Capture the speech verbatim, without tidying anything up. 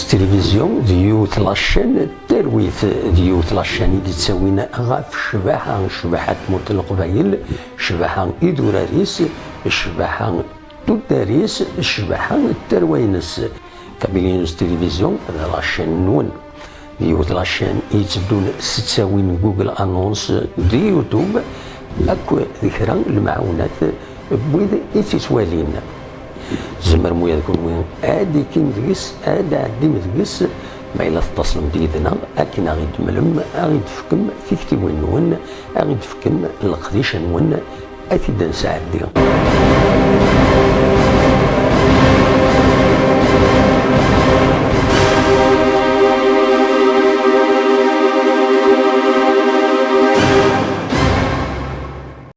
Tilivizyu d yiwet la chaîne n talwit, d yiwet la chaîne i d-ittawin ɣef ccbaḥa, ccbaḥa n tmurt n Leqbayel, ccbaḥa idurar-is, ccbaḥa tuddar-is, ccbaḥa n tarwa-ines. Kabylie News Tilivizyu d la chaîne-nwen. D yiwet la chaîne i yetteddun s ttawil n Google Annonce d YouTube, akk d kra n lemɛawnat n wid i tt-ittwalin. Tzemrem ula d kunwi ad d-ikim deg-s, ad d-tɛeddim deg-s, ma yella tettaslem-d yid-neɣ akken ad ɣ-id-temlem, ad ɣ-id-tefkem tiktiwin-nwen, ad ɣ-id-tefkem leqdic-nwen, ad t-id-nesɛeddi.